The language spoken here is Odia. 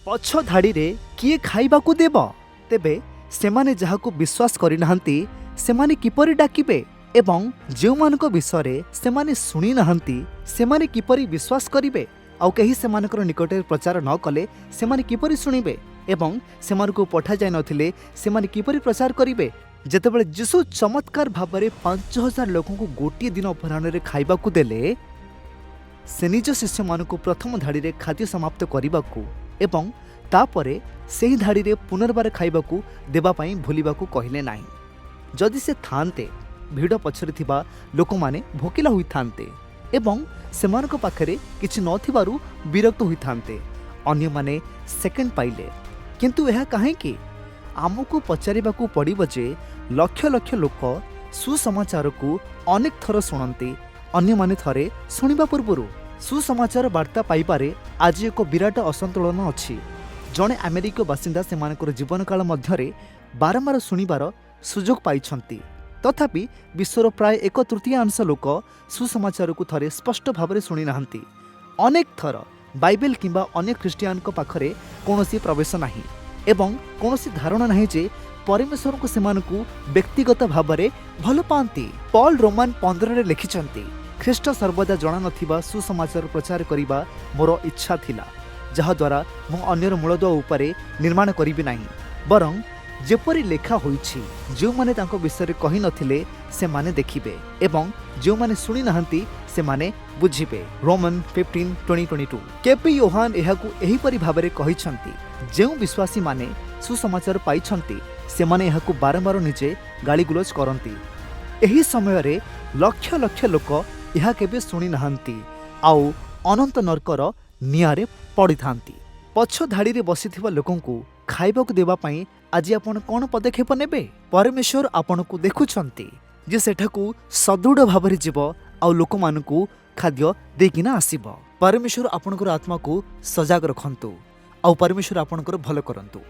ପଛ ଧାଡ଼ିରେ କିଏ ଖାଇବାକୁ ଦେବ? ତେବେ ସେମାନେ ଯାହାକୁ ବିଶ୍ୱାସ କରିନାହାନ୍ତି, ସେମାନେ କିପରି ଡାକିବେ? ଏବଂ ଯେଉଁମାନଙ୍କ ବିଷୟରେ ସେମାନେ ଶୁଣି ନାହାନ୍ତି, ସେମାନେ କିପରି ବିଶ୍ୱାସ କରିବେ? ଆଉ କେହି ସେମାନଙ୍କର ନିକଟରେ ପ୍ରଚାର ନ କଲେ ସେମାନେ କିପରି ଶୁଣିବେ? ଏବଂ ସେମାନଙ୍କୁ ପଠାଯାଇ ନଥିଲେ ସେମାନେ କିପରି ପ୍ରଚାର କରିବେ? ଯେତେବେଳେ ଯୀଶୁ ଚମତ୍କାର ଭାବରେ 5000 ଲୋକଙ୍କୁ ଗୋଟିଏ ଦିନ ଅପରାହ୍ନରେ ଖାଇବାକୁ ଦେଲେ, ସେ ନିଜ ଶିଷ୍ୟମାନଙ୍କୁ ପ୍ରଥମ ଧାଡ଼ିରେ ଖାଦ୍ୟ ସମାପ୍ତ କରିବାକୁ ଏବଂ ତାପରେ ସେହି ଧାଡ଼ିରେ ପୁନର୍ବାର ଖାଇବାକୁ ଦେବା ପାଇଁ ଭୁଲିବାକୁ କହିଲେ ନାହିଁ। ଯଦି ସେ ଥାନ୍ତେ, ଭିଡ଼ ପଛରେ ଥିବା ଲୋକମାନେ ଭୋକିଲା ହୋଇଥାନ୍ତେ ଏବଂ ସେମାନଙ୍କ ପାଖରେ କିଛି ନଥିବାରୁ ବିରକ୍ତ ହୋଇଥାନ୍ତେ। ଅନ୍ୟମାନେ ସେକେଣ୍ଡ ପାଇଲେ। କିନ୍ତୁ ଏହା କାହିଁକି? ଆମକୁ ପଚାରିବାକୁ ପଡ଼ିବ ଯେ ଲକ୍ଷ ଲକ୍ଷ ଲୋକ ସୁସମାଚାରକୁ ଅନେକ ଥର ଶୁଣନ୍ତି, ଅନ୍ୟମାନେ ଥରେ ଶୁଣିବା ପୂର୍ବରୁ। ସୁସମାଚାର ବାର୍ତ୍ତା ପାଇବାରେ ଆଜି ଏକ ବିରାଟ ଅସନ୍ତୁଳନ ଅଛି। ଜଣେ ଆମେରିକୀୟ ବାସିନ୍ଦା ସେମାନଙ୍କର ଜୀବନକାଳ ମଧ୍ୟରେ ବାରମ୍ବାର ଶୁଣିବାର ସୁଯୋଗ ପାଇଛନ୍ତି। ତଥାପି ବିଶ୍ୱର ପ୍ରାୟ ଏକ ତୃତୀୟାଂଶ ଲୋକ ସୁସମାଚାରକୁ ଥରେ ସ୍ପଷ୍ଟ ଭାବରେ ଶୁଣିନାହାନ୍ତି। ଅନେକ ଥର ବାଇବେଲ କିମ୍ବା ଅନ୍ୟ ଖ୍ରୀଷ୍ଟିଆନଙ୍କ ପାଖରେ କୌଣସି ପ୍ରବେଶ ନାହିଁ ଏବଂ କୌଣସି ଧାରଣା ନାହିଁ ଯେ ପରମେଶ୍ୱରଙ୍କୁ ସେମାନଙ୍କୁ ବ୍ୟକ୍ତିଗତ ଭାବରେ ଭଲ ପାଆନ୍ତି। ପଲ୍ ରୋମାନ 15ରେ ଲେଖିଛନ୍ତି, "ଖ୍ରୀଷ୍ଟ ସର୍ବଦା ଜଣାନଥିବା ସୁସମାଚାର ପ୍ରଚାର କରିବା ମୋର ଇଚ୍ଛା ଥିଲା, ଯାହାଦ୍ୱାରା ମୁଁ ଅନ୍ୟର ମୂଳଦୁଆ ଉପରେ ନିର୍ମାଣ କରିବି ନାହିଁ, ବରଂ ଯେପରି ଲେଖା ହୋଇଛି, ଯେଉଁମାନେ ତାଙ୍କ ବିଷୟରେ କହିନଥିଲେ ସେମାନେ ଦେଖିବେ ଏବଂ ଯେଉଁମାନେ ଶୁଣି ନାହାନ୍ତି ସେମାନେ ବୁଝିବେ।" ରୋମାନ 15:20-22। କେପି ୟୋହାନ ଏହାକୁ ଏହିପରି ଭାବରେ କହିଛନ୍ତି, ଯେଉଁ ବିଶ୍ୱାସୀମାନେ ସୁସମାଚାର ପାଇଛନ୍ତି, ସେମାନେ ଏହାକୁ ବାରମ୍ବାର ନିଜେ ଗାଳିଗୁଲଜ କରନ୍ତି। ଏହି ସମୟରେ ଲକ୍ଷ ଲକ୍ଷ ଲୋକ ଏହା କେବେ ଶୁଣି ନାହାନ୍ତି ଆଉ ଅନନ୍ତ ନର୍କର ନିଆଁରେ ପଡ଼ିଥାନ୍ତି। ପଛ ଧାଡ଼ିରେ ବସିଥିବା ଲୋକଙ୍କୁ ଖାଇବାକୁ ଦେବା ପାଇଁ ଆଜି ଆପଣ କ'ଣ ପଦକ୍ଷେପ ନେବେ? ପରମେଶ୍ୱର ଆପଣଙ୍କୁ ଦେଖୁଛନ୍ତି ଯେ ସେଠାକୁ ସଦୃଢ଼ ଭାବରେ ଯିବ ଆଉ ଲୋକମାନଙ୍କୁ ଖାଦ୍ୟ ଦେଇକିନା ଆସିବ। ପରମେଶ୍ୱର ଆପଣଙ୍କର ଆତ୍ମାକୁ ସଜାଗ ରଖନ୍ତୁ ଆଉ ପରମେଶ୍ୱର ଆପଣଙ୍କର ଭଲ କରନ୍ତୁ।